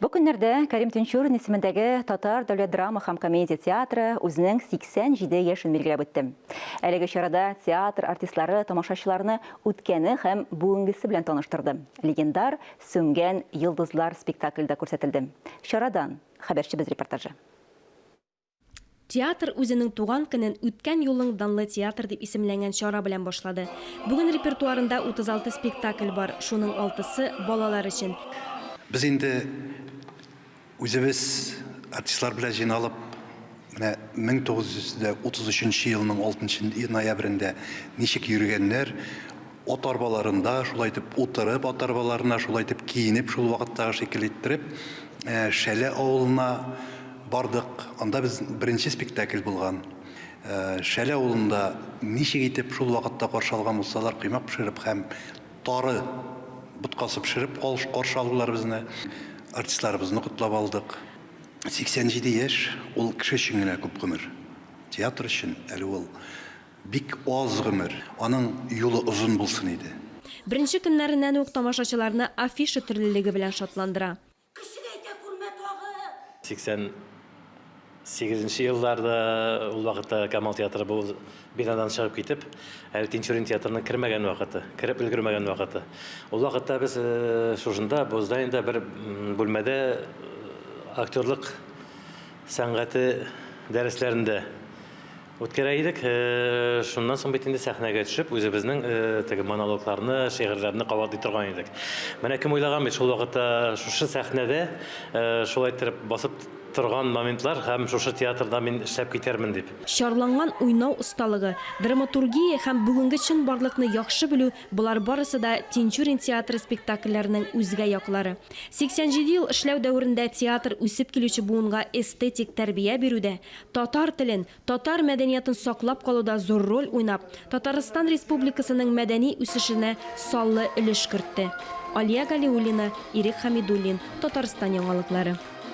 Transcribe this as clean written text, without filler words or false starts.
Бу көннәрдә Кәрим Тинчурин исемендәге Татар дәүләт драма һәм комедия театры үзенең 87 яшен билгеләп үтте. Әлеге чарада театр артистлары тамашачыларны үткәне һәм бүгенгесе белән таныштырды. Легендар Сүнгән йолдызлар спектакле дә күрсәтелде. Чарадан, хәбәрчебез репортажы. Театр үзенең туган көнен Үткән юлың данлы театр дип исемләнгән чара белән башлады. Бүген репертуарында 36 спектакль бар, шуның алтысы, балалар өчен. Без инде үзебез артистлар белән җыйналып, менә 1933 нче елның алтынчы ноябрендә ничек йөргәннәр, ат арбаларында шулай итеп утырып, ат арбаларына шулай итеп киенеп, шул вакыттагы шикелле иттереп, Шәле авылына бардык. Анда без беренче спектакль булган. Шәле авылында ничек итеп шул вакытта каршы алган булсалар, коймак пешереп һәм тары боткасы пешереп каршы алдылар безне. Артистларыбызны котлап алдык. 87 яшь, ул кеше өчен генә күп гомер. Театр өчен әле ул бик аз гомер. Аның юлы озын булсын иде. Беренче көннәреннән үк тамашачыларны афиша төрлелеге белән шатландыра. Кешегә әйтә күрмә тагы! 88 нче елларда, ул вакытта Камал театры бу бинадан чыгып китеп, әле Тинчурин театрының кермәгән вакыты, кереп өлгермәгән вакыты. Ул вакытта без шушында, бу зданиедә бер бүлмәдә актерлык сәнгате дәресләрендә Үткәрә идек. Шуннан соң бит инде сәхнәгә төшеп, үзебезнең теге монологларны, шигырьләрне кабатлый торган идек. Менә кем уйлаган бит шул вакытта шушы сәхнәдә шулай иттереп басып торган моментлар һәм шушы театрда мин эшләп китәрмен дип. Чарланган уйнау осталыгы, драматургия һәм бүгенге чынбарлыкны яхшы белү, болар барысы да Тинчурин театры спектакльләренең үзгә яклары. 87 ел эшләү дәверендә театр үсеп килүче буынга эстетик тәрбия бирүдә, татар телен, Татар мәдәниятын саклап калуда зур роль уйнап, Татарстан Республикасының мәдәни үсешенә саллы өлеш кертте. Алия Галиуллина, Ирек Хәмидуллин, Татарстан яңалыклары.